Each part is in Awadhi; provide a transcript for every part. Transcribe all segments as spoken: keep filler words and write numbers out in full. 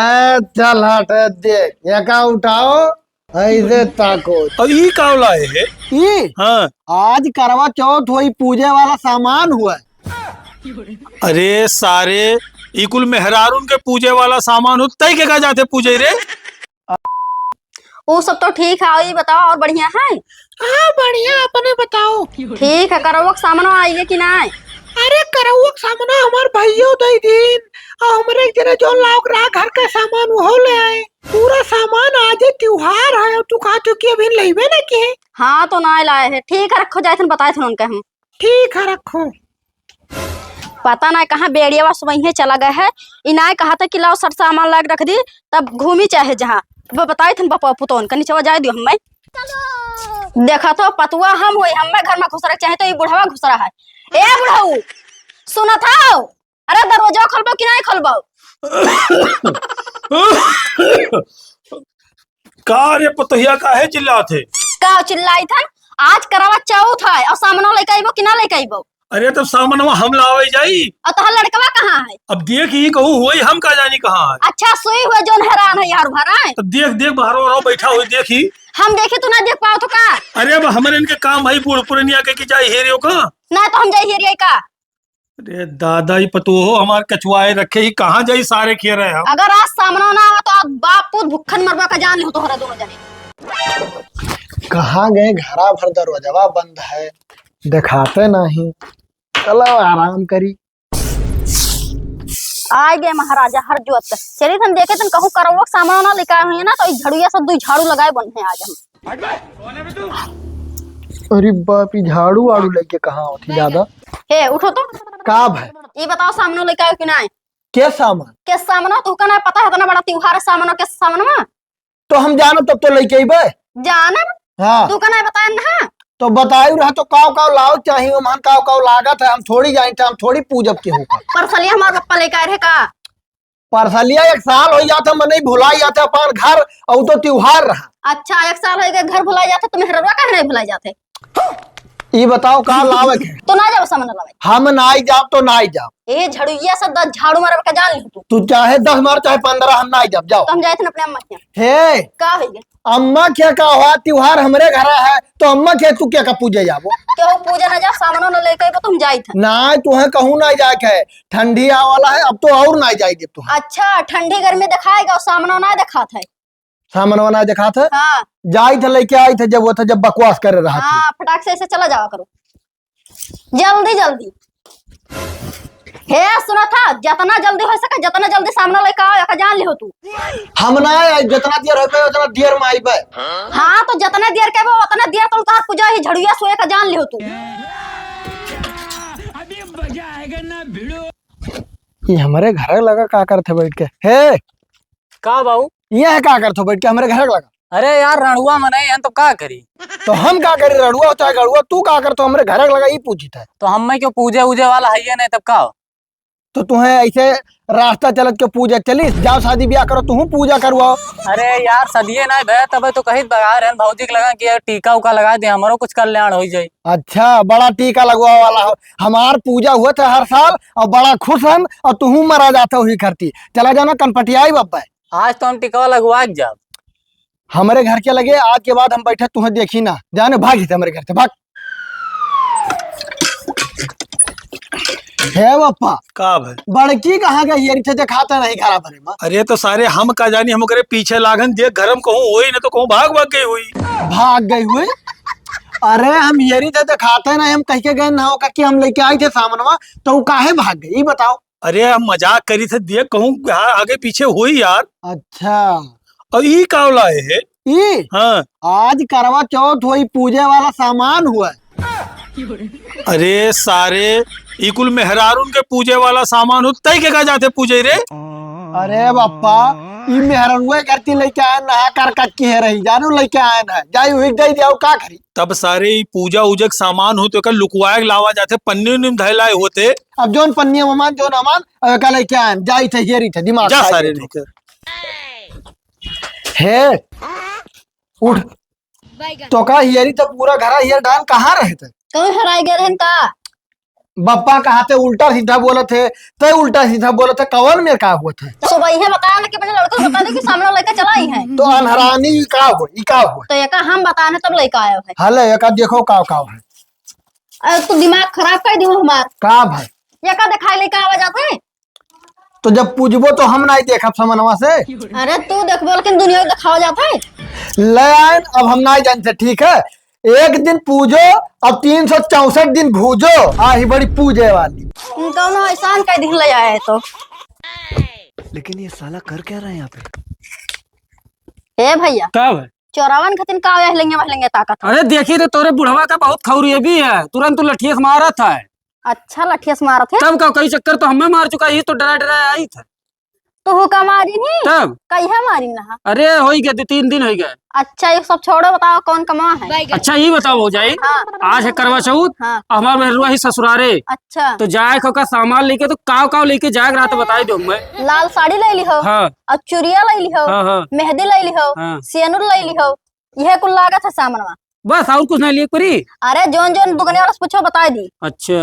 ए, चल हट, देख, एका उठाओ, ऐसे ताको। अब ई का वाला है? ई? हाँ। आज करवा चौथ होई, पूजे वाला सामान हुआ। अरे सारे, ई कुल मेहरारून के पूजे वाला सामान हो, तई के का जाते पूजे रे? ऊ सब तो ठीक है, ई बताओ और बढ़िया है? हाँ बढ़िया, अपने बताओ। ठीक है, करौआ के सामनो आइए कि नाय? अरे करौआ के सामनो हमार भइयो दई दिन, और हमरे एक जने जौन लाओ रहा घर का सामान, वो ले आए। पूरा सामान, आज त्योहार है, और तू कहा तू कि अभी लइबे ना किहे। हाँ, तो ना लाए है। ठीक है, रखो, जाए थे, बताए थे उनके हम। ठीक है, रखो। पता ना कहाँ बेड़ियावा सुबहिये चला गए है। ई नाय कहा था कि लाओ सर सामान लाग रख दी, तब घूमी चाहे जहाँ। अब बताई थन बपवा पुतौन का निचवा जाए दियो हमें। देखा तो पतुआ हम होई, हमें घर में घुसरा चाहे तो ई बुढ़वा घुसरा है। ए बुढ़ऊ, सुनत हो? अरे दरवाजा खोलबो कि नहीं खोलबो? का रे पतोहिया, काहे चिल्लात है? का चिल्लाई थन? आज करवा चौथ है और सामनो लेके आइबो कि ना लेके आइबो? अरे तब सामनवा हम लावे जाई। और तोहर लड़कवा कहाँ है? अब देख ही कहूँ होई, हम का जानी कहाँ है। अच्छा सुई हुए जोन हैरान है यार भरा है। तब देख देख बाहर वाला बैठा हुई देखी। हम देखी तू ना देख पाओ तो का? अरे अब हमरे इनके काम भाई बूढ़ पुरनिया के की जाई हेरियो का? ना तो हम जाई हेरिया का? अरे दादा, ई पतोहो हमार कचुआए रखे ही, कहाँ जाई सारे खेर है हम। अगर आज सामना ना आवा तो आज बाप पूत भुक्खन मरबा का जान लिहो तोहरा दोनों जने। कहाँ गए? घरा भर दरवाजवा बंद है, देखाते नहीं। चलो आराम करी। आ गए महाराजा हर जोत। चली तन देखे तन कहूँ करौआ के सामना ना लेकर आए हुए ना तो ई झड़ुआ सब दुई झाड़ू लगाए बन है आज हम। अरे बाप, ई झाड़ू वाड़ू लेके कहाँ होती ज्यादा? हे, उठो तो। का भाई? ये बताओ, सामनो लेके आयो कि नाय? के सामान? के सामनो? तू का ना पता है, इतना बड़ा त्योहार है, सामनो के सामनवा? तो हम जानब तब तो लेके अइबे। जानब? हाँ। तू का ना बताए ना? तो बतायु रहा तो काव काव लाओ चाहिए, ओमन काव काव लागत है, हम थोड़ी जानी थे, हम थोड़ी पूजब केहू का। परसलिया हमार पप्पा लेके आए रहे का? परसलिया एक साल होइ जात है, मनई भुलाई जात है अपन घर, अउ तो त्योहार रहा। अच्छा, एक साल होइ गए घर भुलाई जात है, तो मेहररुआ काहे नहीं भुलाई जात है? ई बताओ का लावे के? तो ना जाओ सामान लावे। हम नाई जाब तो नाई जाब। ए झड़ुइया से दस झाड़ू मारब का जान लिहो तू। तू चाहे दस मार चाहे पन्द्रह, हम नाई जाब, जाओ। तो हम जाए थे अपने अम्मा के यहाँ। हे, का होइ गए? अम्मा के का हुआ, त्योहार हमरे घरा है, तो अम्मा के तू के का पूजे जाबो? केहू पूजे ना जा, सामनो ना लेके अइबो, तो हम जाइत है। ना, तुहे कहूँ ना जाए के है, ठंडी आवे वाला है, अब तो और ना जाए देब तुहे। अच्छा, ठंडी गर्मी देखाएगा, सामनो ना देखात है। सामनवा ना देखात है? हाँ। जाइत है, लेके आइत है, जब वो था, जब बकवास करे रहा था। हाँ, फटाक से ऐसे चला जावा करो। जल्दी, जल्दी। हे, सुना था, जितना जल्दी होइ सके, जितना जल्दी सामना लेके आओ, एका जान लिहो तू। हम ना आए, जितना देर होइ पाए, उतना देर में आइबे। हाँ, तो जितना देर के बा, उतना देर तो उतार पूजा ही झड़ुआ सोए का जान लिहो तू। अभी मजा आएगा ना भिड़ो। ये हमरे घर लगा का करत है बैठ के? हे, का बाऊ? ये है का करत हो बैठ के हमरे घर लगा? अरे यार, रणुआ मनई हैं तो का करी? तो हम का करी, रणुआ हो चाहे गड़ुआ, तू का करत हो हमरे घर लगा, ई पूछित है। तो हमें क्यों पूजे उजे वाला है ये नहीं, तब का हो? तो तुहें ऐसे रास्ता चलत के पूजे चलिस, जाओ शादी ब्याह करो, तुहूँ पूजा करवाओ। अरे यार, सदिये नहीं भे, तबे तो कहित बगा रहन भौजी के लगा कि यार टीका उका लगा दे, हमरो कुछ कल्याण हो जाई। अच्छा, बड़ा टीका लगवा वाला हो। हमार पूजा हुआ था हर साल और बड़ा खुश हम, और तुहूँ मरा जाता हुई करती। चला जाना कनपटियाई बब्बा। आज तो हम टिकवा लगवा के जाब। हमरे घर के लगे आज के बाद हम बैठे तुहें देखी ना, जाने भाग ही हमरे घर से, भाग। हे बप्पा। का भाई? बड़की कहाँ गई? ये रिठे देखाता नहीं घरा भरे में। अरे तो सारे हम का जानी, हम ओकरे पीछे लागन, देख घर में कहूँ होई ना तो कहूँ भाग भाग गई हुई। भाग गई हुई? अरे हम ये रिठे देखाते नहीं, हम कह के गए ना हो कि हम लेके आई थे सामनवा, तो वो काहे भाग गई, ये बताओ। अरे हम मजाक करी थे, देख कहूँ आ-, आगे पीछे होई यार। अच्छा। और ई का वाला है? ई? हाँ। आज करवा चौथ होई, पूजे वाला सामान हुआ। अरे सारे, ई कुल मेहरारून के पूजे वाला सामान हो, तई के का जाते पूजे रे? अरे बप्पा, ई मेहररुए करती लेके आए ना, कर कक्की है रही, जानू लेके आए ना, जाई हुई दे दिया, का करी? तब सारे ई पूजा उजक सामान हो तो एकर लुकवाए के लावा जाते, पन्नी उन्नी में धैल आए होते। अब जोन पन्नी में मान, जोन अमान, अब एका लेके आए, जाई थे, हेरी थे, दिमाग जा खा सारे गई थे। निकल। हे, उठ। बैगन। तो का हियरी तो पूरा घरा हियर डाल कहाँ रहे थे? कहूँ हराई गए रहन का? बप्पा कहा थे उल्टा सीधा बोलत है, ते उल्टा सीधा बोलत है, कवन मेर का होत है? तो सुबह इहे बताया ना कि अपने लड़का को बता दे कि सामने लड़का चला ही है। तो अनहरानी ई का हो, ई का हो? तो एका हम बताने तब लड़का आया है। हले, एका देखो का, का है। अरे तू दिमाग खराब कर दियो हमार। का भाई? एका दिखाई लड़का आवा जाता है। तो जब पूजबो तो हम नाई देखब समनवा से। अरे तू देखबो लेकिन दुनिया को दिखावा जाता है। ले आयन, अब हम नाई जानते, ठीक है? एक दिन पूजो, अब तीन सौ चौसठ दिन भूजो, आही बड़ी पूजे वाली। कौनो एहसान कई दिन ले आए तो। लेकिन ये साला कर क्या रहा है यहाँ पे? ए भैया, का है? चोरावन खतिन का यह लेंगे, वह लेंगे ताकत है। अरे देखी रे, तोरे बुढ़वा का बहुत खौरी भी है, तुरंत तू लठिया से मारत है। अच्छा, लठिया से मारत है? तब का, कई चक्कर तो हमें मार चुका, ये तो डरा डरा आई था। तो हुका मारी नहीं? तब? कहिया मारी ना? अरे, होई गए, दो तीन दिन होई गए। अच्छा, ये सब छोड़ो, बताओ कौन कमा है? अच्छा, ये बताओ भौजाई, हाँ। आज है करवा चौथ, हाँ। हमार मेहरुआ ही ससुरारे। अच्छा। तो जाए का सामान लेके, तो काव काव लेके जाए रहा तो बताई दो मैं। लाल साड़ी ले ली हो, हाँ। और चुरिया ले ली हो, हाँ, हाँ। मेहंदी ले ली हो, हाँ। सेनुर ले ली हो, यह कुल लागत है सामनवा। बस और कुछ नहीं लिए परी? अरे जोन जोन दुकाने वाला से पूछो, बताई दी। अच्छा।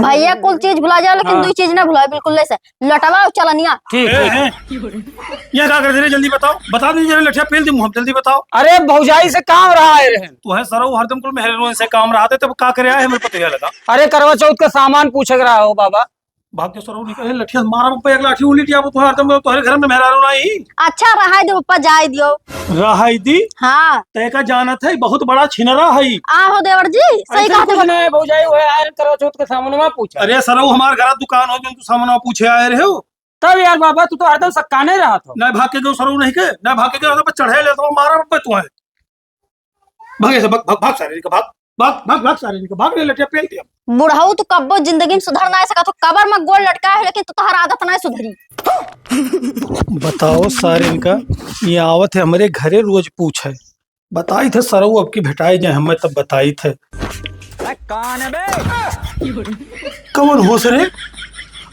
भैया कुल चीज भुला जाओ, लेकिन हाँ। दो चीज ना भुलाओ, बिल्कुल ले से। लटवा और चलनिया। ठीक, ए, ठीक। ए। ये का कर दे रे, जल्दी बताओ, बता दीजिए, लठिया पेल दी मुँह, जल्दी बताओ। अरे भौजाई से काम रहा है रहन। तू है सरऊ हरदम कुल मेहरे रोन से काम रहा थे, तब का करे आए हमें पता ही लगा। अरे करवा चौथ का सामान पूछे के रहा हो बाबा। भाग के सरऊ निकल, ए, लठिया मारा बप्पा, एक लाठी उलिटिया, वो तोहरे हरदम तोहरे घर में मेहरारू नाही। अच्छा, रहाई दे बप्पा, जाए दियो। रहाई दी? हाँ। तय का जानत है, बहुत बड़ा छिनरा है। आहो देवर जी, सही ऐसे कहते कुछ बा। नहीं है, भौजाई, वो है, आयल करवा चौथ के सामनवा पूछा। अरे सरऊ, हमार घर दुकान हो, जो तू सामनवा पूछे आए रहे हो। तब यार बाबा, तू तो हरदम सक्काने रहत हो। नहीं भाग के गयो सरऊ नहीं के, नहीं भाग के गयो, तो चढ़े ले तो मारा बप्पा तू है। भाग ऐसे, भाग, भाग, भाग सारे का, भाग, भाग, भाग, भाग सारे का, भाग रे लठिया पेल दिया। बुढ़ऊ तू कब्बो जिंदगी में सुधर ना सकत हो, कबर में गोड़ लटका है, लेकिन तू तोहर आदत ना सुधरी। बताओ सारे इनका, ये आवत है हमरे घरे रोज पूछे, बताई थे सरऊ अब की भेटाई जाए हमें तब बताई थे। अरे कौन है बे? कौन होस रे?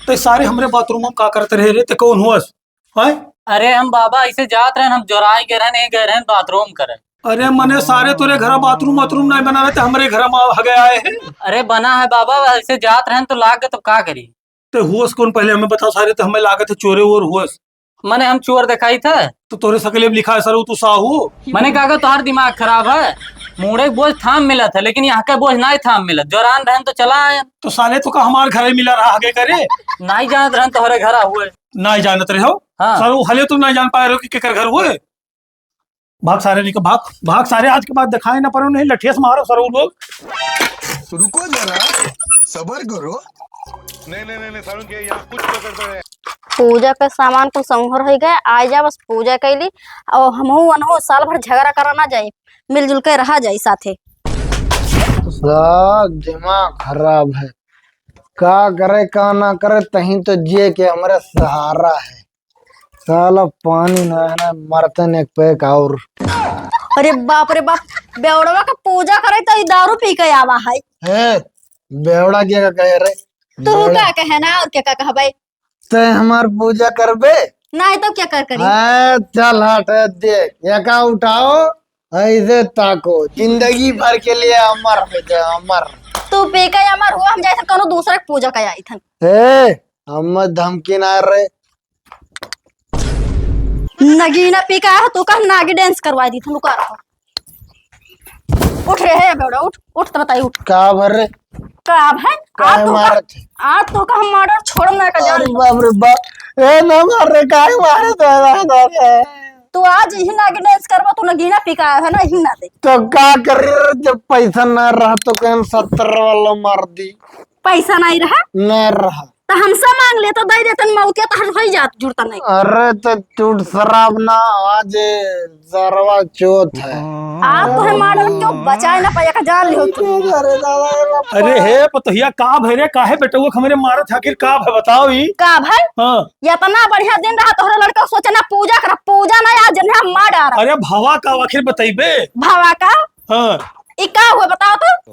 ते सारे हमरे बाथरूम में का करते रहे रे, ते कौन होस? हैं? अरे हम बाबा ऐसे जात रहन, हम जोराई गए रहन, यही गए रहन बाथरूम करे। अरे मने सारे तोरे घरा बाथरूम वाथरूम नहीं बना रहे, ते हमरे घरा में हगे आए हैं। अरे बना है बाबा, ऐसे जात रहन तो लाग गए, तो का करी? ते होस कौन पहले हमें बताओ सारे, ते हमें लागत है चोरे ओर होस। मने हम चोर दिखाई थे। तो तोरे सकले में लिखा है सरऊ तू साहू। मने काका तोहार दिमाग खराब है, मूड़े के बोझ थाम मिलत है, लेकिन यहाँ का बोझ नाई थाम मिलत। जोरान रहन तो चला आयन। तो साले तो का हमार घरे मिला रहा हगे करे? नाई जानत रहन तोहरे घरा हुए। नाई जानत रहे हो? हाँ। सरऊ हले तुम नाई जान पाए रहो कि केकर घर हुए? भाग सारे निकल, भाग, भाग सारे, आज के बाद दिखाई ना पड़ो, नहीं लठिया से मारो सरऊ लोग। रुको जरा, सबर करो। नहीं, नहीं, नहीं, नहीं, सारुण के यहाँ कुछ तो गड़बड़ है। पूजा का सामान कुल संभर हो गए, आ जा बस पूजा कैली, और हमहू अनहू साल भर झगड़ा करा ना जाए, मिलजुल के रहा जाए साथे। सब दिमाग खराब है, का करे का ना करे, तहीं तो जिए के हमरे सहारा है। साला पानी ना है ना, मरते ने एक पैक और। अरे बाप रे बाप, बेवड़वा का पूजा करे तो ई दारू पी के आवा है। ए, बेवड़ा के का कहे रे? तू बेवड़ा। का कहे ना, और क्या का कहबे? तै हमार पूजा करबे? नहीं तो क्या कर करी? ए, चल हट, ए, देख, एका उठाओ, ऐसे ताको, जिंदगी भर के लिए अमर हो जाए, अमर। तू पी के अमर हुआ, हम जैसे कोनो दूसरे के पूजा के आई थन। ए, हम धमकी ना रे। नगीना पी के आया हो, तू का नागी dance करवा दी थन, रुका रहो। उठ रे, हे बेवड़ा, उठ, उठ तो बताई, उठ। का भर रे? का भाई? काहे आज तो का, मारत है? आज तो का हम murder छोड़म ना का जान अरे लो। बाप रे बाप। ए, ना मार रे, काहे मारे तो, ना, ना, ना। तू आज ही नागी dance करबो, तू नगीना पी के आया है ना, ही ना दे। तो का कर रे, जब पैसा ना रहा तो कहीं सत्तर वाला मार दी। पैसा नहीं रहा? ना रहा। तो हमसे मांग ले तो दे देतन, मौतिया तहर होई जात, जुड़ता नहीं। अरे तो टूट शराब ना, आज सरवा चौथ है। आप तो है मारन क्यों बचाए ना पाया का जान लियो तू। अरे दादा, अरे हे पतोहिया, का भय रे, काहे बेटउआ के हमरे मारत है आखिर, का भय बताओ ई? का भय? हाँ। ये इतना बढ़िया दिन रहा तोहरा लड़का सोचे ना पूजा कर, पूजा ना आज जन्हे हम मार डारा। अरे भवा का आखिर बतइबे? भवा का? हाँ। ई का हुआ बताओ तो?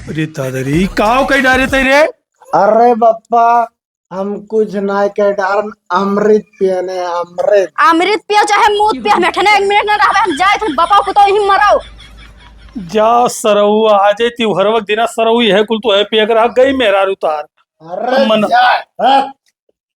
अरे दादा रे, ई का कई डारे तई रे? अरे बप्पा, हम कुछ नाय कह डारन, अमृत पियने, अमृत। अमृत पियो चाहे मूत पियो, हम एठने एक मिनट ना रहबे, हम जाए थे, बापा को तो ही मरो। जा सरऊ, आ जाई त्योहरवा के दिना सरऊ, यह कुल तो है पिया कर गई मेहरारू तार। अरे मन- जा, हट।